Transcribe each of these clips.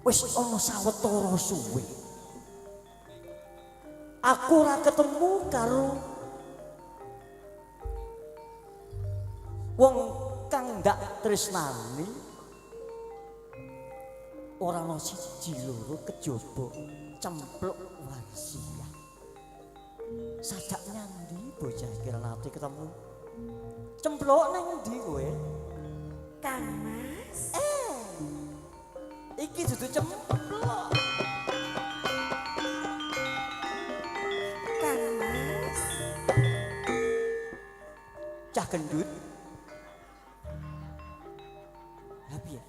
Wis ana sawetara suwe. Aku ora ketemu karo wong kang ndak tresnani. Ora ana siji loro kejaba cempluk warsia. Sajak nyandi bocah iki ora nate ketemu. Cempluk nang endi kowe? Kang Mas. Iki dudu cempluk. Kang Mas. Cah gendut. Lah piye?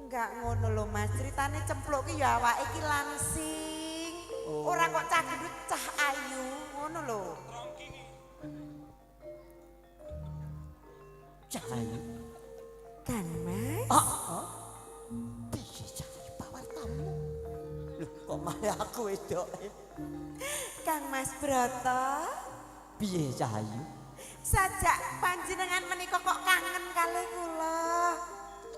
Enggak ngono lho Mas, ceritane cempluk ki ya awake iki langsing. Oh. Ora kok cah gendut cah ayu, ngono lho. Cah ayu. Kang Mas. Heeh. Piye cah ayu pawartamu? Lho kok malah aku wedoke. Kang Mas Broto. Piye cah ayu? Sajak panjenengan menika kok kangen kalih kula.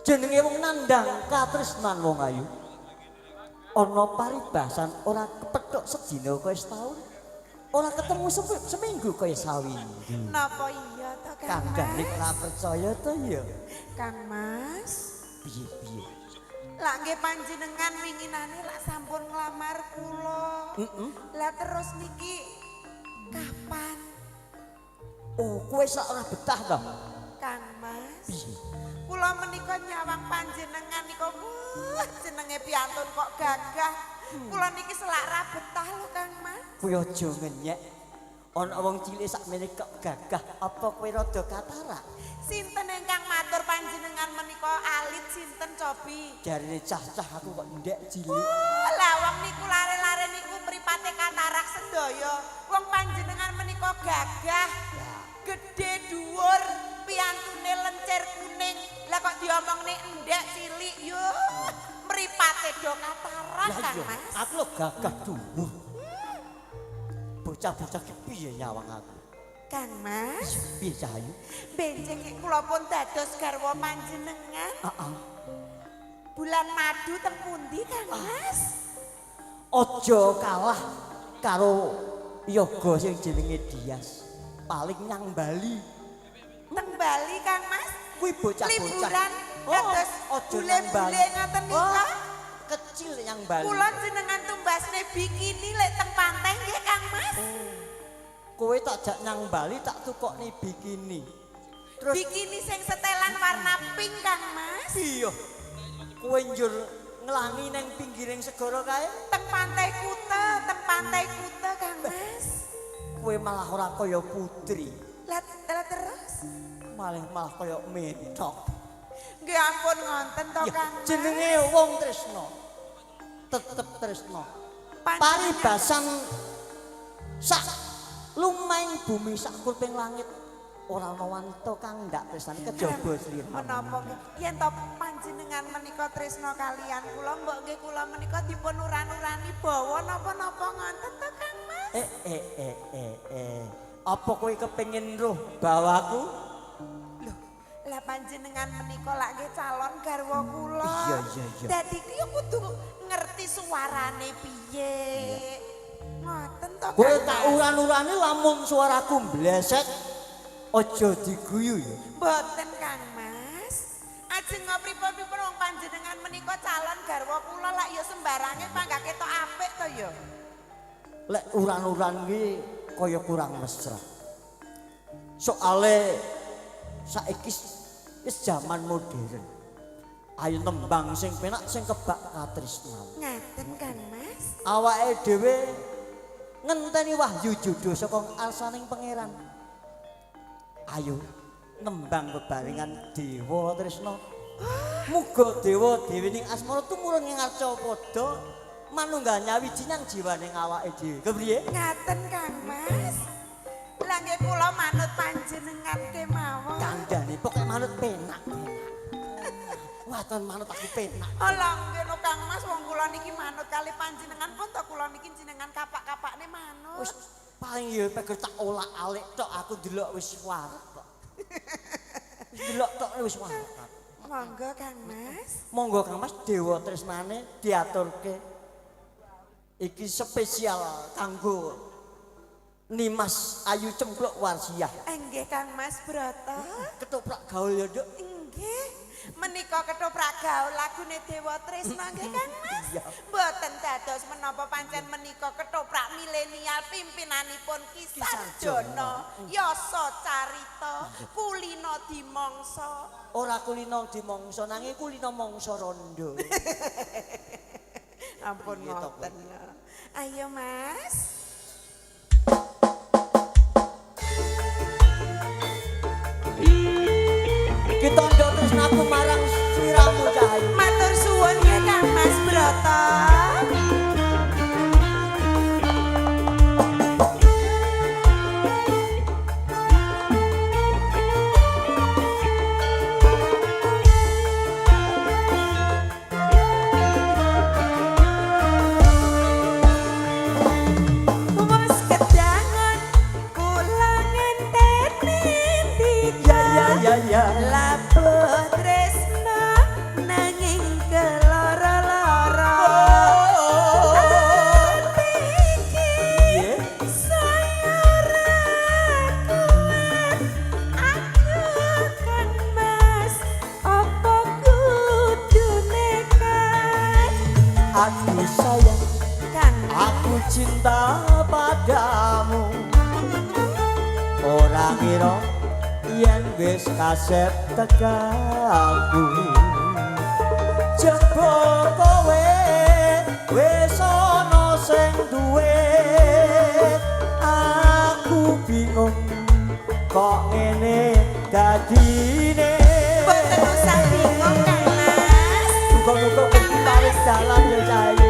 Jenenge wong nandhang katresnan wong ayu. Ana paribasan ora kepethuk sedina kaya setahun. Ora ketemu seminggu kaya sawindu. Napa iya to Kang Mas? Kandhane ora percaya to ya. Kang Mas. Piye-piye? Lah nggih panjenengan winginane lak sampun nglamar kula. Heeh. Lah terus niki kapan? Oh, kowe sak ora betah to? Kang Mas. Piye? Kula menika nyawang panjenengan nika wah jenenge piantun kok gagah. Kula niki selak ra betah lho Kang Mas. Kowe aja ngenyek. Ana wong cilik sakmene kok gagah, apa kowe rada katarak? Sinten ingkang matur panjenengan menika alit sinten cobi? Jarine cah-cah aku kok ndek cilik. Oh, lah wong niku lare-lare niku mripate katarak sedaya. Wong panjenengan menika gagah, gedhe dhuwur, piantune lencir kuning. Lah kok diomongne endek cilik yo. Mripate do katarak Lah Kang iya, Mas. aku lho gagah dhuwur. Bocah-bocah ki piye nyawang aku? Kang Mas, Piye cah ayu? benjing kula pun dados garwa panjenengan. Heeh. Bulan madu teng pundi Kang Mas? Aja kalah karo yoga sing jenenge Dias. Paling nyang Bali. Teng Bali Kang Mas. Kuwi bocah-bocah. Liburan kados aja nyang bule-bule Bali. ngoten nika. Oh, kecil nyang Bali. Kula jenengan tumbasne bikini lek teng pantai nggih Kang Mas. Kowe tak jak nyang Bali tak tukokne bikini. Terus Bikini sing setelan warna pink Kang Mas. iya. Kowe njur nglangi nang pinggiring segara kae, Teng pantai Kuta, teng pantai Kuta Kang Mas. kowe malah ora kaya putri, Lah lah terus malah malah kaya mentok. nggih ampun ngonten to Ya, Kang Mas. jenenge wong tresna. Tetep tresna. Paribasan sak lumaing bumi sak kurping langit ora ana wanita kang ndak tresnani kejaba sliramu. Menapa nggih yen to panjenengan menika tresna kalian kula mbok nggih kula menika dipun uran-urani bawa napa-napa ngonten to Kang Mas. Apa kowe kepengin roh bawaku? Loh, lah panjenengan menika lak nggih calon garwa kula. Iya, iya, iya. Dadi ki yo kudu ngerti suarane piye. Ngoten to Kowe Kang tak Mas. uran-urane lamun suaraku mbleset aja diguyu ya. Mboten Kang Mas. Ajeng pripun-pripun wong panjenengan menika calon garwa kula lak ya sembarange panggah ketok apik to ya. Lek uran-uran ki kaya kurang mesra. Soale saiki wis jaman modern. Ayo nembang sing penak sing kebak katresnan. Ngaten Kang Mas. Awake dhewe ngenteni wahyu jodoh saka arsaning pangeran. Ayo nembang bebarengan Dewa Tresna. Muga dewa dewining asmara tumurun ing arca padha manunggal nyawiji nyang jiwaning awake dhewe. Kepriye? Ngaten Kang Mas. Lah nggih kula manut panjenengan kemawon. Kandhane pokoke manut penak. Waton manut aku penak. Alah nggih no Kang Mas wong kula niki manut kali panjenengan pun to kula niki jenengan kapak-kapakne manut. Wis paling ya peger tak olak-alik tok aku ndelok wis wareg kok. Wis ndelok tok wis wareg. Monggo Kang Mas. Monggo Kang Mas Dewa Tresnane diaturke. Iki spesial kanggo Nimas Ayu Cempluk Warsiah. Nggih Kang Mas Broto. Ketoprak gaul ya, Nduk. Nggih. Menika ketoprak gaul lagune Dewa Tresna nggih Kang Mas. Iya. Mboten dados menapa pancen menika ketoprak milenial pimpinanipun Ki Sarjono. Yasa carita kulino dimangsa. Ora kulino dimangsa nanging kulino mangsa rondo. Ampun ngoten. Ayo Mas. Kitandha tresnaku marang sliramu Cahayu. Matur suwun nggih Kang Mas Broto. Wes kedangon kula ngenteni Ya ya ya ya. Labuh tresna nanging keloro-loro. Ati iki saya ora kuat. Aku kan Mas, apa kudu nekat? Aku sayang, Kang aku cinta padamu. Ora ngira yen wis kasep tegaku. Jebul kowe wis ana sing duwe. Aku bingung kok ngene dadine. Mboten usah bingung Kang Mas. Muga-muga kita wis dalan ya Cahayu.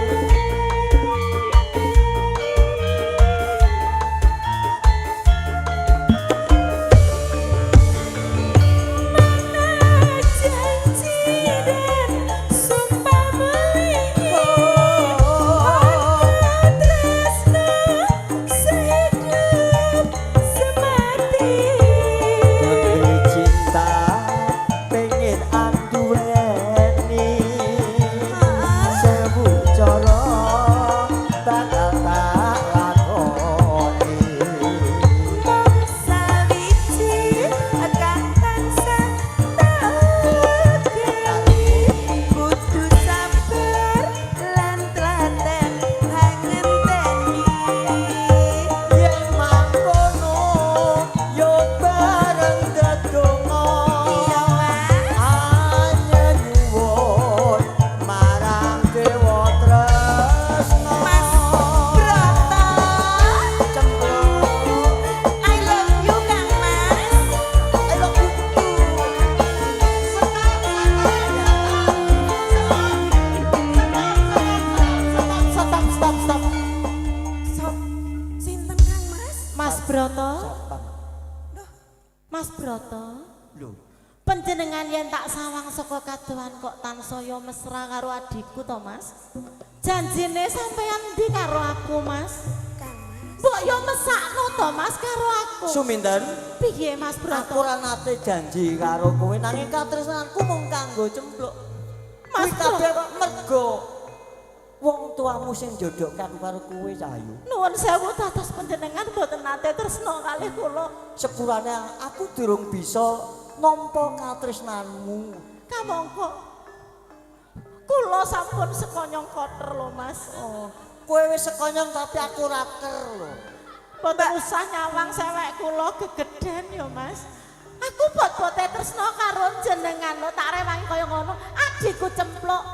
Janji dan sumpah melingi tresna sehidup semati. Demi cinta pengen anduweni sewu cara bakal tak lakoni. Mung sawiji kang tansah tak eling, kudu sabar lan telaten hangenteni. Yen mangkono yo bareng dedonga. Iya Mas. Anyuwun marang Dewa Tresna. Mas Broto, Cempluk. I love you Kang Mas. I love you too. Stop, stop, stop. Sop, sinten Kang Mas? Mas Broto, Satpam. Mas Broto, Lho, panjenengan yen tak sawang saka kadohan kok tansaya mesra karo adikku to, Mas? Janjine sampeyan ndi karo aku, Mas? Kang Mas. Mbok yo mesakno to, Mas, karo aku. Suminten, Piye, Mas aku Broto? ora nate janji karo kowe nanging katresnanku mung kanggo cempluk. Mas Kuwi kabeh kok mergo wong tuamu sing jodohke aku karo kowe, Cahayu. Nuwun sewu dados panjenengan mboten nate tresna kalih kula. Sepurane aku durung bisa nampa katresnanmu. Kamangka kula sampun sekonyong koter lho, Mas. Oh, kowe wis sekonyong tapi aku ora ker lho. Mboten usah nyawang sewek kula gegeden ya, Mas. Aku bot-bote tresna karo jenengan lho, tak rewangi kaya ngono. Adikku cempluk.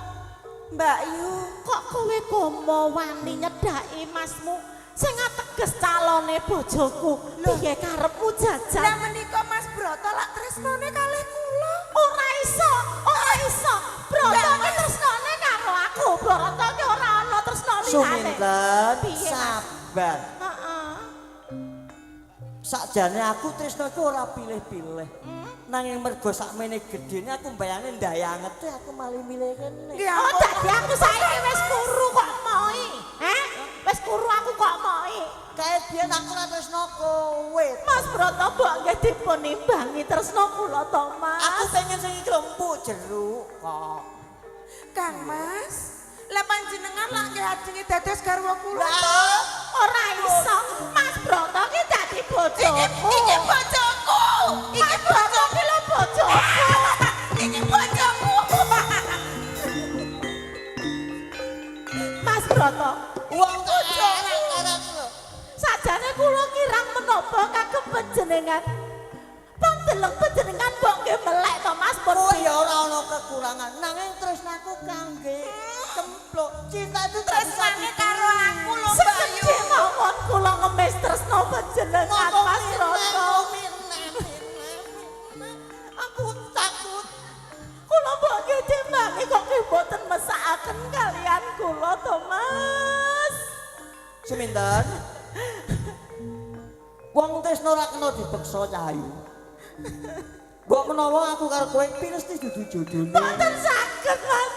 Mbak Yu, Kok kowe gomo wani nyedhaki masmu sing ateges calone bojoku? Piye karepmu lah jajal? menika Mas Broto lak tresnane kalih kula. Ora iso, ora iso. Broto ki tresnane karo aku, Broto ki ora ana tresna liyane. Suminten, Piye, Mas? sabar. Heeh. Sakjane aku tresna iku ora pilih-pilih. Nanging mergo sakmene gedene aku mbayangane ndayangete aku malih milih kene. Nggih Oh, ampun. dadi aku saiki wis kuru kok moi. Heh? Wis kuru aku kok moi. Kae biyen aku ora tresno kowe. Mas Broto mbok nggih dipun imbangi tresno kula to, Mas. Aku pengen sing iki lempuk jeruk kok. Kang Mas, lah panjenengan lak nggih ajenge dados garwa kula to. Ora iso. Mas Broto ki dadi bojoku. Iki bojoku. Iki Mas Broto ki lho bojoku. Iki bojoku. Mas Broto, Wong bojoku. Sajane kula kirang menapa kagem panjenengan. Pandeleng panjenengan mbok nggih melek to Mas Kowe Purbi. ya ora ana kekurangan, nanging tresnaku kangge cempluk. Cinta itu tak bisa Tresnane karo aku lho, Mbak Yu. Segede mawon kula ngemis tresno panjenengan Mas Broto. Aku takut. Kula mbok nggih timbangi kok nggih mboten mesakaken kalian kula to Mas. Seminten. Wong tresno ora kena dipeksa Cahayu. Mbok menawa aku karo kowe mesti dudu jodone. Mboten saged Mas.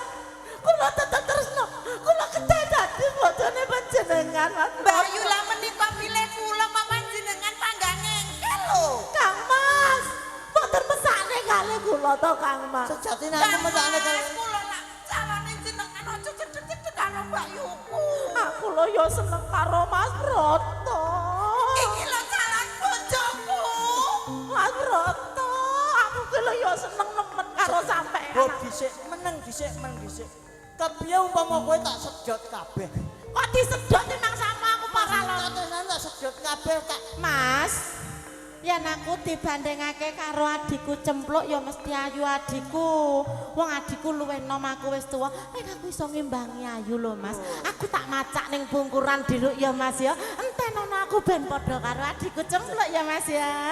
Kula tetep tresno. Kula kedah dadi bojone panjenengan Mas. Mbak Yu lah menika pilih kula kok panjenengan panggah ngengkel lho. Kang Mas, mboten mesakne kali kula to Kang Mas. Sejatine aku Kang mesakne karo Mas, kula nak calone jenengan aja cedhek-cedhek karo Mbak Yuku. Aku lho ya seneng karo Mas Broto. Iki lho calon bojoku. Mas Broto, aku ki lho ya seneng nemen karo sampean. Mbok dhisik meneng dhisik meneng dhisik. Kepiye umpama kowe tak sedot kabeh? Kok disedot nang sama aku paralon. Tresnane tak sedot kabeh tak Mas, yen aku dibandingake karo adikku Cempluk ya mesti ayu adikku. Wong adikku luwih enom aku wis tuwa. Nek aku iso ngimbangi ayu lho, Mas. Aku tak macak ning bungkuran diruk ya, Mas ya. Entenono aku ben padha karo adikku Cempluk ya, Mas ya.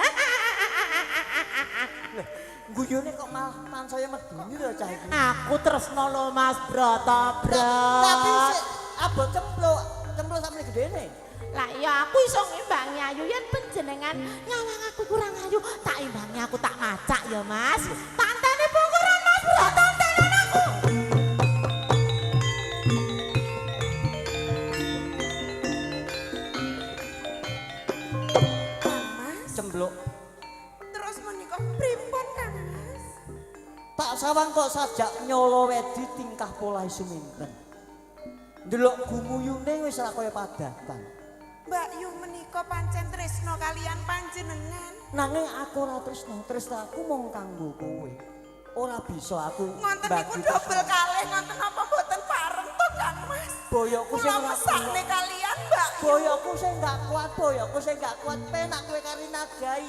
Guyone kok malah tansaya meduni lho cah iki. Aku tresno lho Mas Broto, Bro. Tapi sik abot cempluk, cempluk sakmene gedene. Lah iya aku iso ngimbangi ayu yen panjenengan nyawang aku kurang ayu, tak imbangi aku tak macak ya Mas. Tantene bungkuran Mas Bro, tantenen aku. Kang Mas, Cempluk. terus menika pripun Kang Mas? Tak sawang kok sajak nyolo wedi tingkah polahe Suminten. Ndelok gumuyune wis ora kaya padatan. Mbak Yu menika pancen tresno kalian panjenengan. Nanging aku ora tresno, tresnaku mung kanggo kowe. Ora bisa aku Ngonten niku mbagi dobel kalih ngonten apa mboten pareng to Kang Mas? Boyokku sing Kula ora mesakne kalian Mbak Yu. Boyokku sing gak kuat, boyokku sing gak kuat penak kowe kari nadai.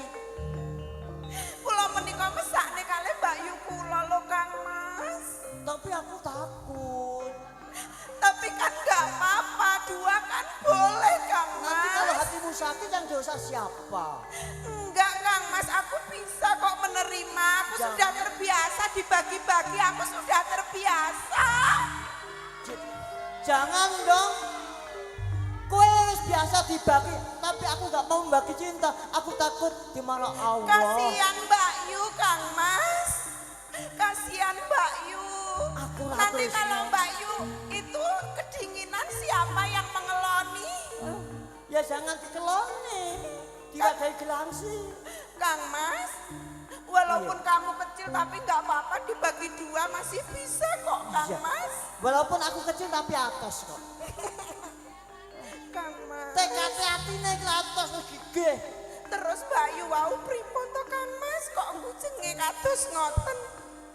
Kula menika mesakne kalih Mbak Yu kula lho Kang Mas. Tapi aku takut. Tapi kan gak apa-apa, dua kan boleh Kang Mas. Nanti kalau hatimu sakit yang dosa siapa? Enggak Kang Mas, aku bisa kok menerima. Aku Jangan. sudah terbiasa dibagi-bagi, aku sudah terbiasa. Jangan dong. Kowe wis biasa dibagi, tapi aku gak mau membagi cinta. Aku takut dimarah Allah. Kasihan Mbak Yu Kang Mas. Kasihan Mbak Yu. Aku ora Nanti tresno. kalau Mbak Yu itu kedinginan siapa yang mengeloni? Ya jangan dikeloni. Diwadahi gelangsi. Kang Mas, walaupun kamu kecil tapi nggak apa-apa dibagi dua masih bisa kok Kang Iya. Mas. Walaupun aku kecil tapi atos kok. Kang Mas. TKT atine iki atos wis gigih. Terus Mbak Yu wau pripun to Kang Mas kok ngujenge kados ngoten?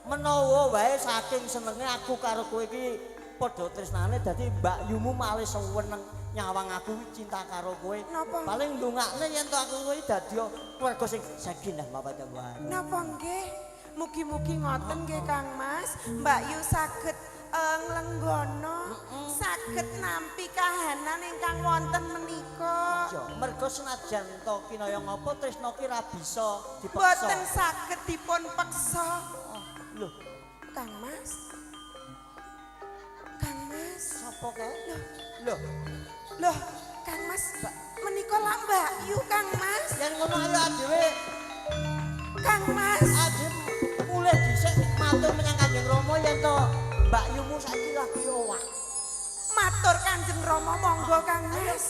Menawa wae saking senenge aku karo kowe iki padha tresnane dadi Mbak Yumu malih seneng nyawang aku cinta karo kowe. Napa? Paling ndongakne yen to aku kowe dadi keluarga sing sakinah mawaddah warahmah. Napa nggih? Mugi-mugi ngoten nggih Kang Mas, Mbak Yu saged nglenggono, saged nampi kahanan ingkang wonten menika. Iya, mergo senajan to kinaya ngapa tresna ki ra bisa dipeksa. Boten saged dipun peksa. Oh, lho, Kang Mas. Kang Mas. sapa kae? Lho, Loh, Kang Mas, menika lak Mbak Yu Kang Mas. yen ngono ayo dhewe Kang Mas. ade mulih dhisik matur menyang Kanjeng Rama yen to Mbak Yumu saiki lagi owah. Matur Kanjeng Rama monggo Kang Mas.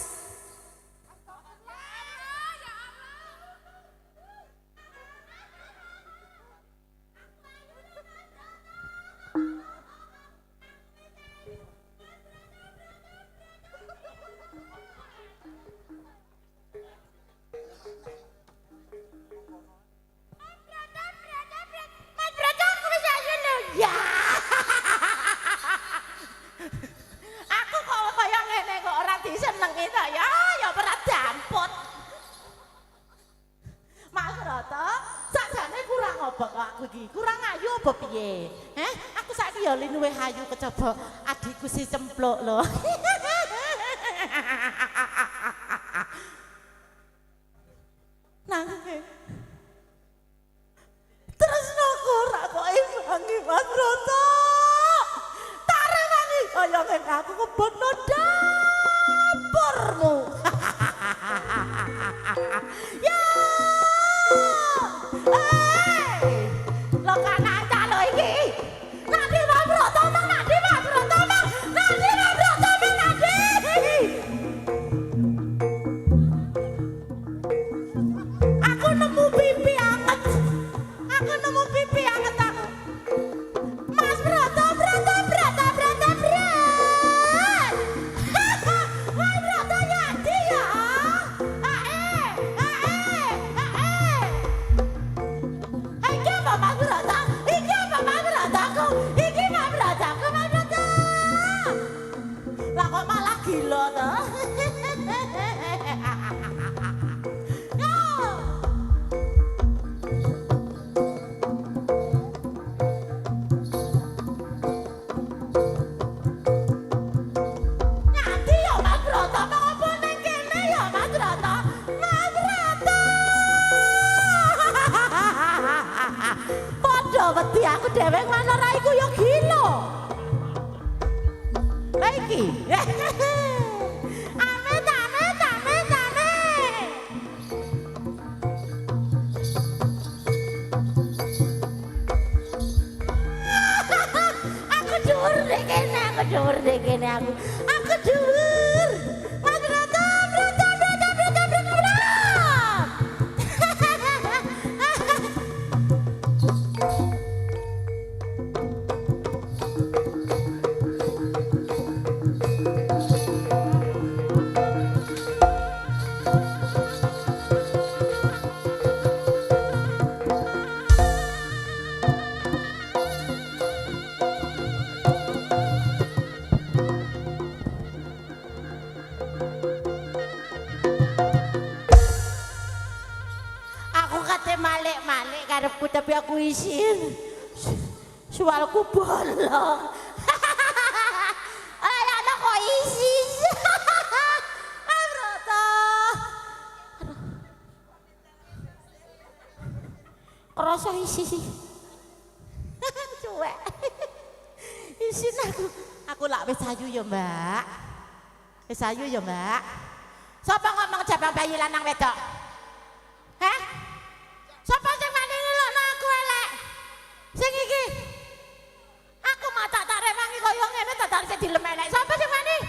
apa kok aku iki? Kurang ayu apa piye? Heh, aku saiki ya luwih ayu kejaba adikku si Cempluk lho. Nanging tresnaku ora kok imbangi Mas Broto. Tak rewangi kaya ngene aku kebono dapurmu. Ya. Hei, lo kananta lo iki. Nanti Mas Broto mang, nanti Mas Broto mang, nanti Mas Broto mang, nanti. Aku nemu pipi anget. Aku nemu pipi anget aku. Mas Broto, Broto, Broto, Broto, Brat. Mas Broto nyadi ya. Ae, ae, ae. Iki apa Mas Broto? Iki apa Mas Brotoku? Iki Mas Brotoku, Mas Broto. Lah kok malah gila toh? Yo. Nganti ya Mas Broto, mau apa ning kene ya Mas Broto? Mas Broto. Padha wedi aku dhewe ngono ra iku ya gila. Lah iki. Amit amit amit amit. Aku dhuwur nek kene, aku dhuwur nek kene aku. Aku dhuwur. Mas Broto, Broto, Broto, Broto, Broto, Broto. Aku kate malik-malik karepku tapi aku isin. Sualku bolong. Ayo ana kok isin. Ah, Broto. Aduh. Kerasa isi sih. Cuek. Isin aku. Aku lak wis ayu ya, Mbak. Wis ayu ya, Mbak. Sapa ngomong jabang bayi lanang wedok? Hah? Sapa sing wani ngelokno aku elek? Sing iki. Aku mata tak rewangi kaya ngene tak tak dilem elek. Sapa sing wani?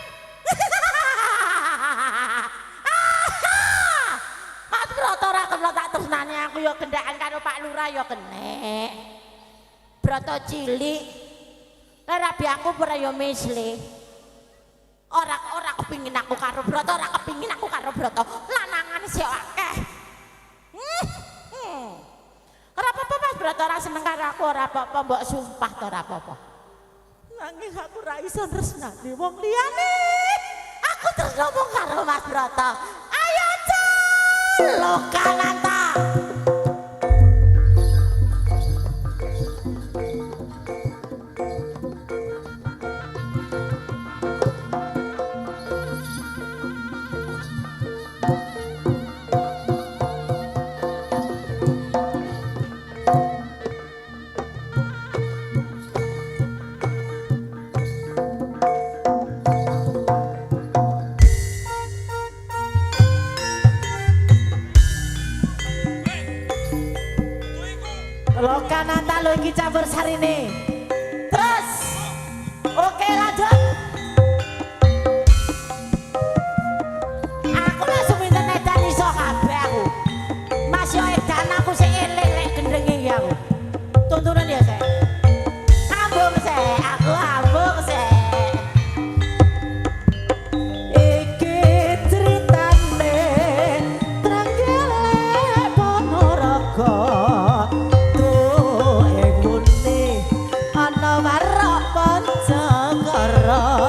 Mas Broto ora kena tak tresnani aku ya gendaan karo Pak Lurah ya kenek. Broto cilik. Lah rabi aku ora ya misle. Ora ora kepingin aku karo Broto, ora kepingin aku karo Broto. Lanangan sik akeh. Ora apa-apa Mas Broto ora seneng karo aku ora apa-apa mbok sumpah to ora apa-apa. Nanging aku ora iso tresnani wong liyane. Aku tresno mung karo Mas Broto. Ayo Lokananta. Lokananta lho iki campur sarine. Terus. Oke lanjut. Aku langsung internetan iso kabeh aku. Mas yo edan aku sik eling lek gendenge iki aku. Tuntunan ya sik. Ambung sik, aku ambung sik. Iki critane Trenggalek Ponorogo. Tuh ing muni ana warok Pancakarta.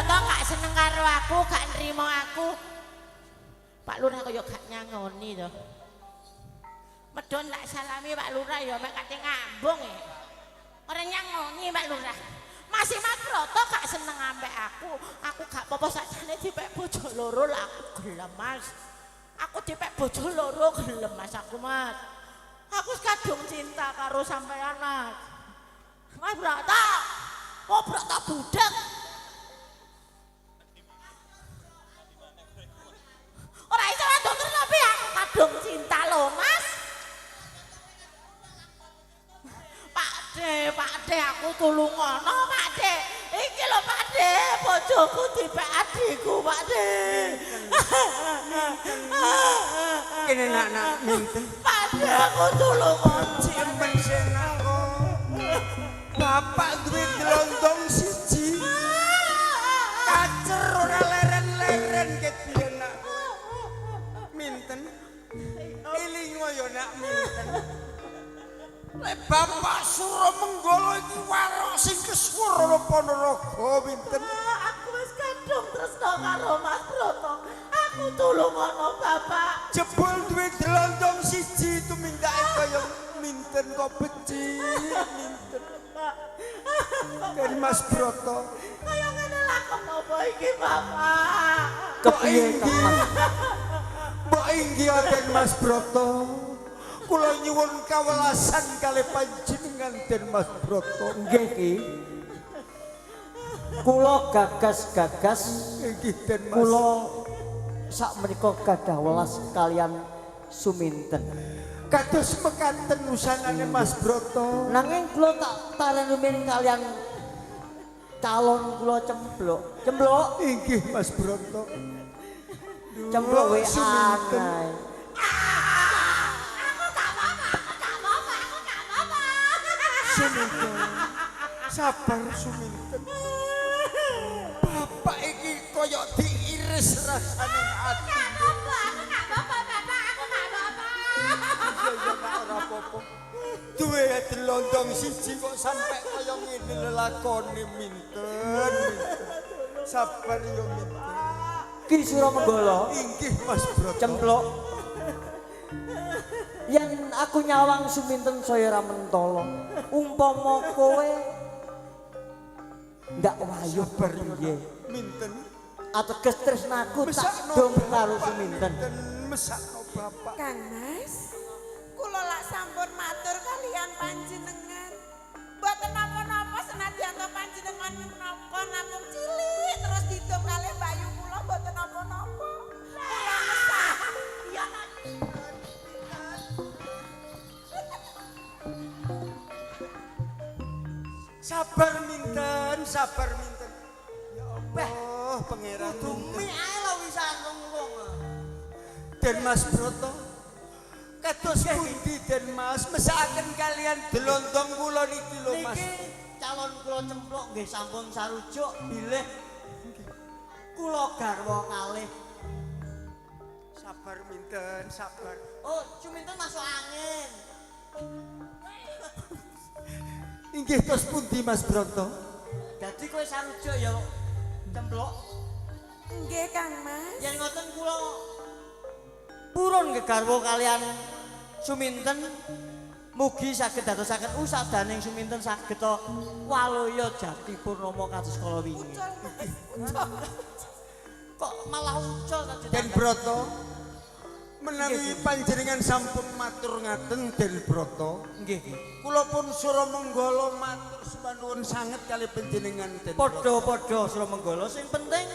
Broto gak seneng karo aku, gak nrimo aku. Pak Lurah kaya gak nyangoni to. Medhon tak salami Pak Lurah ya mek kate ngambung e. Ora nyangoni Pak Lurah. Masih Mas Broto gak seneng ambek aku. Aku gak apa-apa sakjane dipek bojo loro lah aku gelem Mas. Aku dipek bojo loro gelem Mas aku Mas. Aku kadung cinta karo sampean Mas. Mas Broto. Oh Broto budek. Ora iso wadon terus tapi aku kadung cinta lho Mas. Pak De, aku tulungono Pak De. Iki lho Pak De, bojoku dipek adikku Pak De. Kene nak minten. Pak De, aku tulungono. Ciemen senako. Bapak duwe dlontong siji. Kacer ora leren-leren ket biyen nak. Minten. Elingo ya nak minten. Lek Bapak Suramenggala iki warok sing kesuwara Ponorogo minten. Aku wis kadung tresno karo Mas Broto. Aku tulungono Bapak. Jebul duwe dlontong siji tumindake kaya minten kok becik minten. Den Mas Broto. Kaya ngene lakon apa iki Bapak? Kepiye Kang Mas? Mbok inggih Den Mas Broto. Kula nyuwun kawelasan kalih panjenengan Den Mas Broto. Nggih Ki. Kula gagas-gagas inggih Den Mas. Kula sakmenika gadah welas kalian Suminten. Kados mekaten usanane Mas Broto. Nanging kula tak taren rumiyin kalian calon kula Cempluk. Cempluk. Inggih Mas Broto. Cempluk WA. Aku gak apa-apa, aku gak apa-apa, aku gak apa-apa. Suminten. Sabar Suminten. Bapak iki koyok diiris rasane ati. Gak apa-apa, aku gak apa-apa, Bapak, aku gak apa-apa. Iya Pak ora apa-apa. Duwe dlontong siji kok sampe kaya ngene lelakone minten. Sabar yo minten. Ki Suramenggala. Inggih Mas Broto. Cempluk. Yen aku nyawang Suminten saya ora mentala. Umpama kowe ndak wayuh piye? Minten. Ateges tresnaku tak dong karo Suminten. Mesakno Bapak. Kang Mas, kula lak sampun matur kalian panjenengan. Mboten napa-napa senadyan to panjenengan menapa namung cilik terus didum kalih bayu kula mboten napa-napa. Kula mesah. Iya nak. Sabar minten, sabar minten. Ya Allah, pangeran. Kudu ae lho wisan wong. Den Mas Broto. Kados pundi Den Mas mesakaken kalian dlontong kula niki lho Mas. Niki calon kula Cempluk nggih sampun sarujuk bilih kula garwa kalih. Sabar minten, sabar. Oh, Suminten masuk angin. Inggih tos pundi Mas Broto? Dadi kowe sarujuk ya Cempluk. Nggih Kang Mas. Yen ngoten kula purun gegarwa kalian Suminten mugi saged dadosaken usadaning Suminten saged waluya jati purnama kados kala wingi. Ucul Mas, ucul. Kok malah ucul ta Den Broto menawi panjenengan sampun matur ngaten Den Broto. Nggih. Kula pun Suramenggala matur sembah sanget kali panjenengan Den Broto. Padha-padha Suramenggala sing penting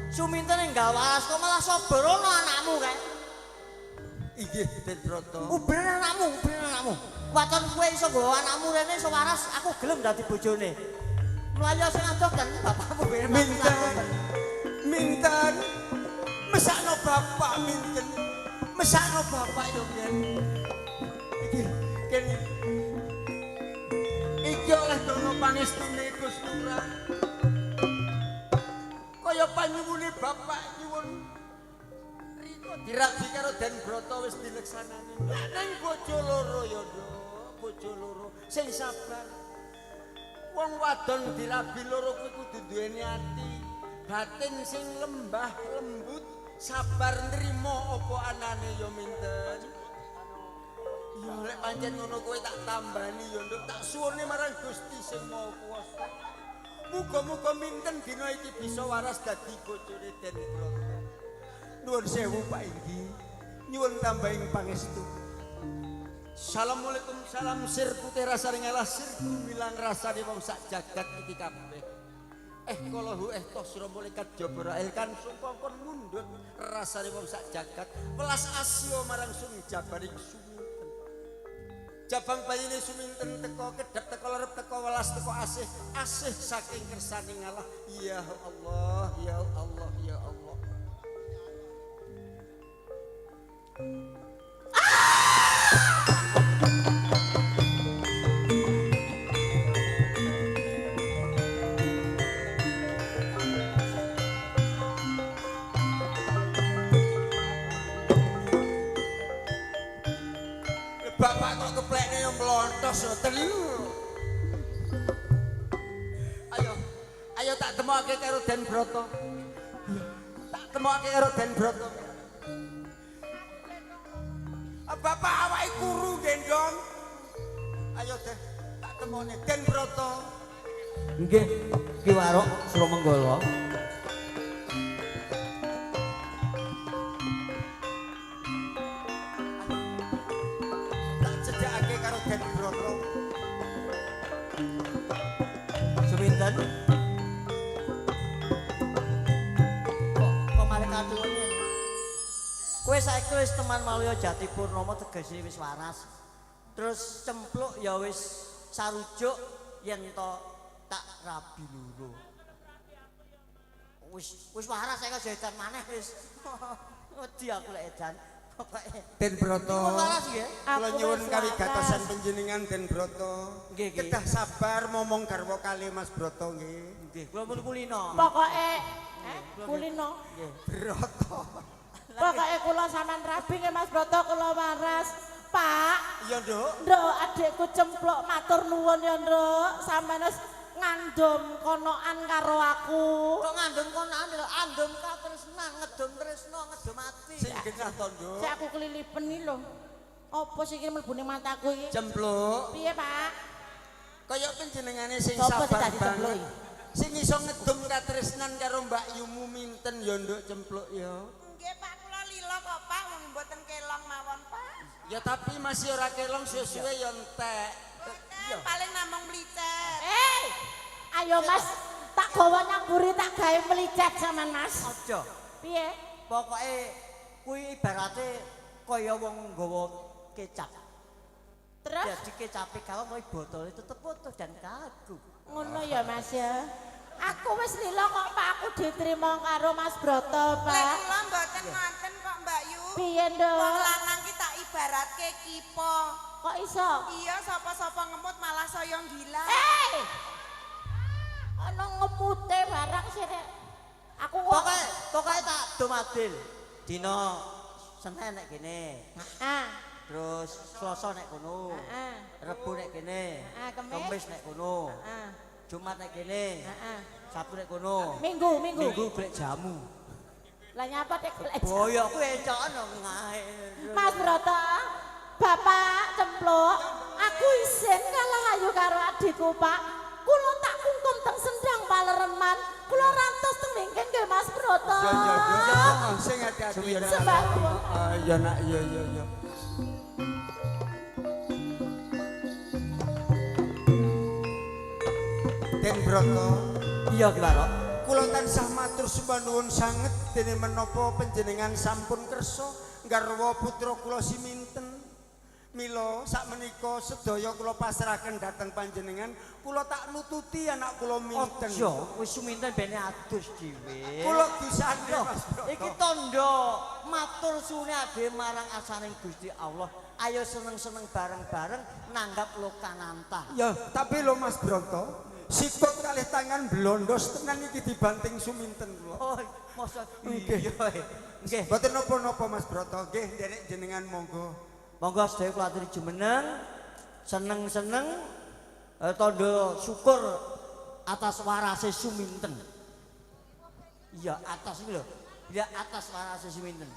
Suminten enggal waras kok malah sabar ana anakmu kae. Inggih Den Broto. Ubren anakmu, ubren anakmu. Waton kowe iso nggawa anakmu rene iso waras, aku gelem dadi bojone. Mlayu sing adoh kan bapakmu ben. Minten. Minten. Mesakno bapak minten. Mesakno bapak yo Ken. Iki kene. Iki oleh donga pangestune Gus Lurah. Kaya panyuwune bapak nyuwun Riko dirabi karo Den Broto wis dileksanani. Nang bojo loro ya, Nduk, bojo loro sing sabar. Wong wadon dirabi loro kuwi kudu duweni ati. Batin sing lembah lembut, sabar nrimo apa anane ya Minten. Ya lek pancen ngono kowe tak tambani ya Nduk, tak suwune marang Gusti sing Maha Kuwasa. Muga-muga Minten dina iki bisa waras dadi bojone Den Broto. Nuwun sewu Pak Inggi, nyuwun tambahing pangestu. Assalamualaikum, salam sir putih rasane ngalah sir gumilang rasane wong sak jagat iki kabeh. Kalahu toh sira malaikat Jibrail kan sungkongkon mundhut rasane wong sak jagat welas asya marang sun jabaring Suminten. Jabang bayine Suminten teko kedhep teko lerep teko welas teko asih asih saking kersane ngalah. Ya Allah, ya Allah, ya Allah. Bapak kok keplekne yo mlontos telu. Ayo, ayo tak temokake karo Den Broto. Tak temokake karo Den Broto. Bapak awake kuru gendong. Ayo deh, tak temone Den Broto. Nggih, Ki Warok Suramenggala. Tak cedhakake karo Den Broto. Suminten. Kok malah katuwene. Kowe saiki wis teman Maluya Jati Purnomo tegese wis waras. Terus cempluk ya wis sarujuk yen to tak rabi loro. Wis wis waras saiki aja edan maneh wis. Wedi aku lek edan. Pokoke Den Broto. Waras nggih. Kula nyuwun kawigatosan panjenengan Den Broto. Nggih, nggih. Kedah sabar momong garwa kali Mas Broto nggih. Nggih, kula pun kulino. Pokoke kulino. Nggih. Broto. Pokoke kula sampean rabi nggih Mas Broto kula waras. Pak. Iya, Nduk. Nduk, adikku cempluk matur nuwun ya, Nduk. Sampeyan wis ngandum konoan karo aku. Kok ngandum konoan lho, andum katresnan, ngedum tresno, ngedum ati. Sing genah to, Nduk. Sik aku kelilipen iki lho. Apa sing iki mlebu ning mataku iki? Cempluk. Piye, Pak? Kaya panjenengane sing Sopo sing sabar dadi cempluk banget. iki? Sing iso ngedum katresnan karo Mbak Yumu Minten ya, Nduk Cempluk ya. Nggih, Pak, kula lila kok, Pak, wong mboten kelong mawon, Pak. Ya tapi masih ora kelong suwe-suwe ya entek. Mboten, paling namung mlicet. Ayo Mas, tak gawa nang mburi tak gawe mlicet sampean Mas. Aja. Piye? Pokoke kuwi ibarate kaya wong nggawa kecap. Terus Jadi kecape kalau kowe botole tetep utuh dan kaku. ngono ya Mas ya. Aku wis lila kok Pak, aku diterima karo Mas Broto, Lek Pak. kula mboten ngonten kok, Mbak Yu. Piye, Nduk? Wong lanang ki tak ibaratke kipo. Kok iso? Iya, sapa-sapa ngemut malah saya gila. Ana ngemute barang sih rek. Aku kok Pokoke tak domadil. Dina Senin nek kene. Heeh. Terus Selasa nek kono. Heeh. Rebo nek kene. Heeh, Kemis. Kemis nek kono. Heeh. Jumat nek kene. Heeh. Sabtu nek kono. Minggu, Minggu. Minggu golek jamu. Lah nyapa tek golek jamu? Boyokku encokan ngae. Mas Broto, Bapak Cempluk, aku isin kalah ayu karo adikku, Pak. Kula tak kungkum teng Sendang Palereman. Kula rantos teng mingkin nggih Mas Broto. Ya ya ya, sing hati-hati ya. Sembah nuwun. Ya nak, ya ya ya. Den Broto, Iya Ki Warok. kula tansah matur sembah nuwun sanget dene menapa panjenengan sampun kersa nggarwa putra kula Siminten. Mila sakmenika sedaya kula pasrahaken dhateng panjenengan, kula tak nututi anak kula Minten. Aja, wis Suminten bene adus dhewe. Kula dosane Mas Broto. Iki tandha matur suwune ade marang asaning Gusti Allah. Ayo seneng-seneng bareng-bareng nanggap lokananta. Ya, tapi lho Mas Broto, sikut kalih tangan blondos tenan iki dibanting Suminten kula. Oh, masa Nggih. iya. Nggih. Mboten napa-napa Mas Broto, nggih nderek jenengan monggo. Monggo sedaya kula aturi jumeneng, seneng-seneng tandha syukur atas warase Suminten. Iya, atas iki lho. Ya atas warase seminten.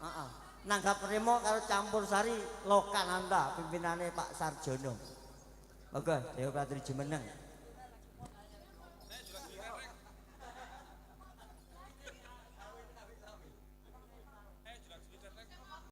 Heeh. Nanggap Remo karo campur sari Lokananta pimpinane Pak Sarjono. Monggo Dewa Pratri jumeneng.